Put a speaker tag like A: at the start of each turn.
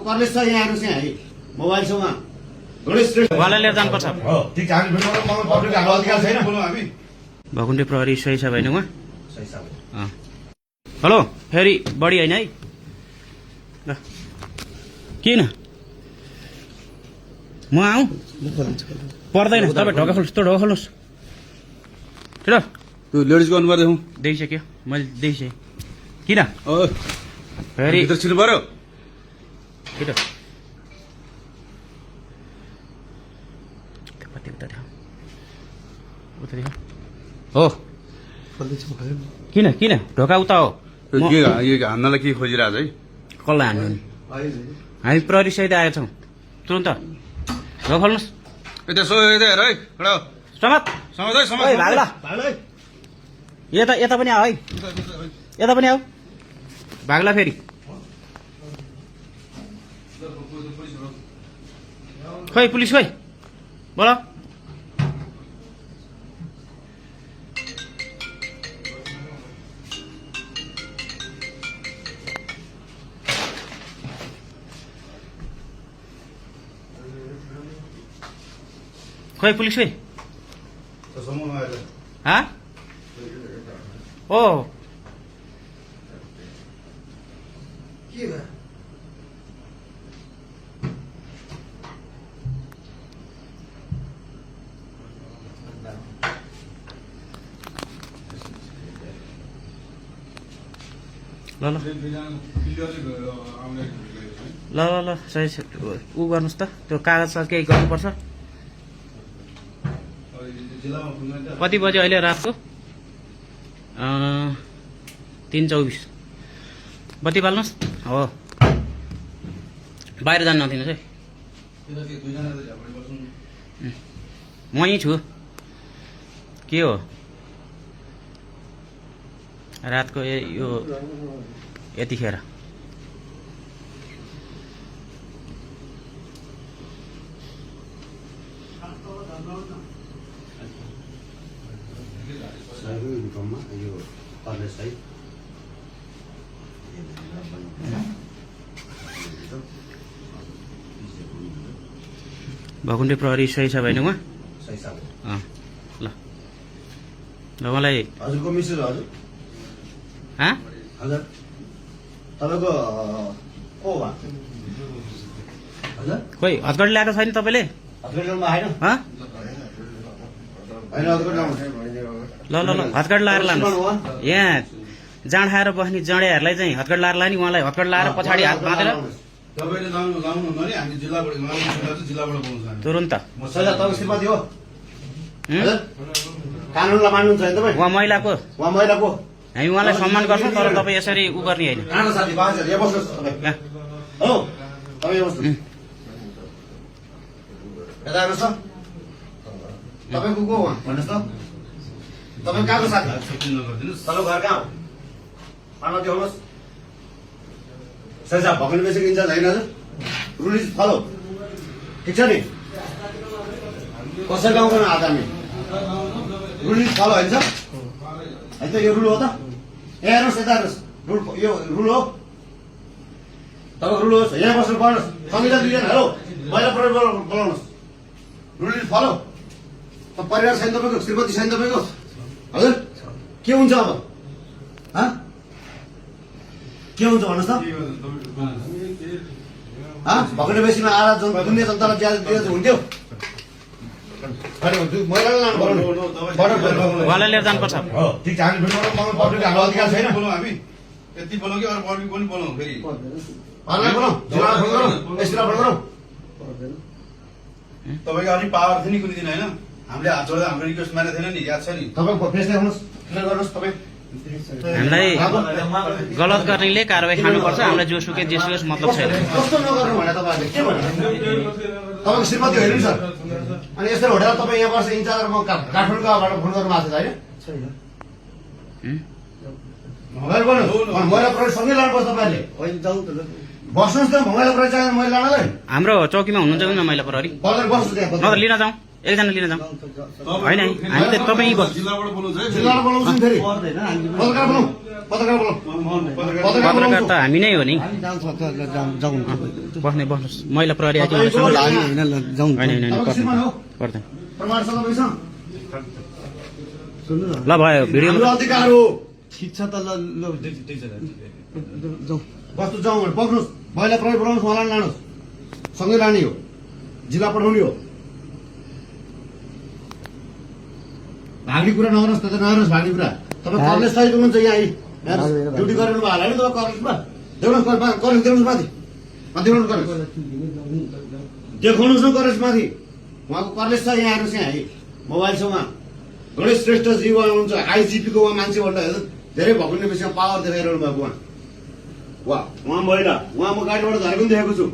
A: कर्लेस छ यहाँ हेर्नुहोस् यहाँ है मोबाइल छ उहाँ गणेश
B: उहाँलाई लिएर जानुपर्छ
A: हो ठिक छ हामी भेट्नु मलाई पब्लिक हाम्रो अधिकार छैन बोल्नु हामी
B: भकुण्डे प्रहरी सही छ भएन उहाँ
A: सही छ
B: हेलो फेरि बढी होइन है ल किन म आउँ पर्दैन तपाईँ ढोका खोल्नुहोस् त्यो ढोका खोल्नुहोस् ठिक
C: त्यो लेडिजको अनुहार देखौँ
B: देखिसक्यो मैले देखिसकेँ किन फेरि
C: भित्र छिर्नु पर्यो
B: ठिक हो किन किन ढोका उता हो
C: के हान्नलाई के खोजिरहेको है
B: कसलाई हान्नु नि हामी प्रहरी सहित आएका छौँ तुरन्त ढोका खोल्नुहोस्
C: त्यसो हेर है खडा
B: समात
C: समाज है समाज
B: भाग्ला यता यता पनि आऊ है यता पनि आऊ भाग्ला फेरि खोइ पुलिस खोइ बोल खोइ पुलिस खोइ हाँ ओ ल ल ल ल ल सही ऊ गर्नुहोस् त त्यो कागज केही गर्नुपर्छ कति बजे अहिले रातको 3:24 बत्ती बाल्नुहोस् हो बाहिर जानु नदिनुहोस् है म यहीँ छु के हो रातको यो यतिखेर भकुण्डे प्रहरी सही छ भएन उहाँ
A: सही छ
B: ल ल मलाई
A: हजुरको मिसेस हजुर
B: हाँ
A: हजुर तपाईँको को हो हजुर
B: खोइ हतगढी ल्याएको छैन तपाईँले
A: हतगढी ल्याउनु आएन
B: हाँ
A: होइन हतगढी ल्याउनु
B: ल ल ल हतगढी लाएर लानुहोस् यहाँ जाँड खाएर बस्ने जडेहरूलाई चाहिँ हतगढी लाएर लाने उहाँलाई हतगढी लाएर पछाडि हात बाँधेर
C: तपाईँले लाउनु भने हामी जिल्लाबाट बोल्छौँ
B: तुरन्त
A: सजा तपाईँको श्रीमती हो हजुर कानुनलाई मान्नुहुन्छ होइन तपाईँ
B: उहाँ महिलाको
A: उहाँ महिलाको
B: हामी उहाँलाई सम्मान गर्छौँ तर तपाईँ यसरी उ गर्ने होइन
A: कहाँ साथी बाजेहरू यहाँ बस्नुहोस् तपाईँ हो तपाईँ यहाँ बस्नुहोस् यता हेर्नुहोस् त तपाईँको को हो भन्नुहोस् त तपाईँ कहाँको साथी तपाईँको घर कहाँ हो पार्न देखाउनुहोस् सही छ भकुण्डे बेसीको इन्चार्ज होइन हजुर रुल इज फलो ठिक छ नि कसरी गाउँ गर्नु आज हामी रुल इज फलो होइन है त यो रुल हो त ए हेर्नुहोस् यता हेर्नुहोस् रुल यो रुल हो तपाईँको रुल होस् यहाँ बस्नु पर्नुहोस् संविधान दिँदैन हेलो महिला प्रहरी बोलाउनुहोस् रुल इज फलो परिवार छैन तपाईँको श्रीमती छैन तपाईँको हजुर के हुन्छ अब के हुन्छ भन्नुहोस् त भकुण्डे बेसीमा आएर दुनियाँ जनतालाई ज्यादा दिएर हुन्थ्यो
B: उहाँलाई लिएर जानुपर्छ
A: हो ठिक छ हामी भेट्नु पब्लिक हाम्रो अधिकार छैन
C: बोलौँ हामी यति बोलौँ कि अरू पब्लिक पनि बोलौँ फेरि
A: अरूलाई बोलाउँ जिल्लालाई फोन गरौँ एसपीलाई फोन गरौँ
C: तपाईँको अलिक पावर थियो नि कुनै दिन होइन हामीले हात जोड्दा हाम्रो रिक्वेस्ट मारेको थिएन नि याद छ नि
A: तपाईँको फेस देखाउनुहोस् क्लियर गर्नुहोस् तपाईँ
B: हामीलाई गलत गर्नेले कारवाही खानुपर्छ हामीलाई जोसुकै जेसुकै मतलब छैन
A: कस्तो नगर्नु भने तपाईँहरूले के भन्नु तपाईँको श्रीमती होइन नि सर अनि यस्तो होटेल तपाईँ यहाँ बस्छ इन्चार्ज म काठमाडौँबाट फोन गर्नु भएको छ होइन मोबाइल गर्नु महिला प्रहरी सँगै लानुपर्छ तपाईँहरूले बस्नुहोस् त महिला प्रहरी चाहियो महिला लानलाई
B: हाम्रो चौकीमा हुनुहुन्छ कि न महिला प्रहरी
A: बस्नुहोस् त्यहाँ
B: नत्र लिन जाउँ एकजना लिन जाउँ होइन है, हामी त तपाईँ
C: जिल्लाबाट बोल्नुहुन्छ है
A: जिल्लालाई बोलाउँछु नि फेरि
D: पर्दैन हामी
A: पत्रकार बोलाउँ पत्रकार बोलाउँ
B: पत्रकार
A: बोलाउँछु।
B: त हामी नै हो नि।
D: हामी जान्छ जाउँ
B: बस्ने बस्नुहोस्, महिला प्रहरी आइदिनु
A: तपाईँ
B: होइन
D: हामी होइन जाउँ
B: होइन
A: तपाईँको श्रीमान हो
B: पर्दैन।
A: प्रमाण छ तपाईँसँग
D: सुन्नु न
B: ल भयो भिडियो
A: हाम्रो अधिकार हो
D: ठिक छ त ल ल जाउँ
A: कस्तो जाउँ भने पक्नुहोस् महिला प्रहरी बोलाउनुहोस् उहाँलाई लानुहोस् सँगै लाने हो जिल्ला पठाउने हो भाग्ने कुरा नगर्नुहोस् त नगर्नुहोस् भाग्ने कुरा तपाईँ कलेज सहित हुनुहुन्छ यहाँ ड्युटी गरिरहनु भयो होला नि तपाईँ कलेजमा देउनुहोस् कलेज देउनुहोस् माथि देउनुहोस् कलेज देखाउनुहोस् न कलेज माथि उहाँको कलेज छ यहाँ हेर्नुहोस् यहाँ है मोबाइल छ उहाँ गणेश श्रेष्ठजी उहाँ हुनुहुन्छ आइजिपीको उहाँ मान्छे भन्दा धेरै भकुन्ने विषयमा पावर देखाइरहनु भएको उहाँ उहाँ महिला उहाँ म गाडीबाट झरेको पनि देखेको छु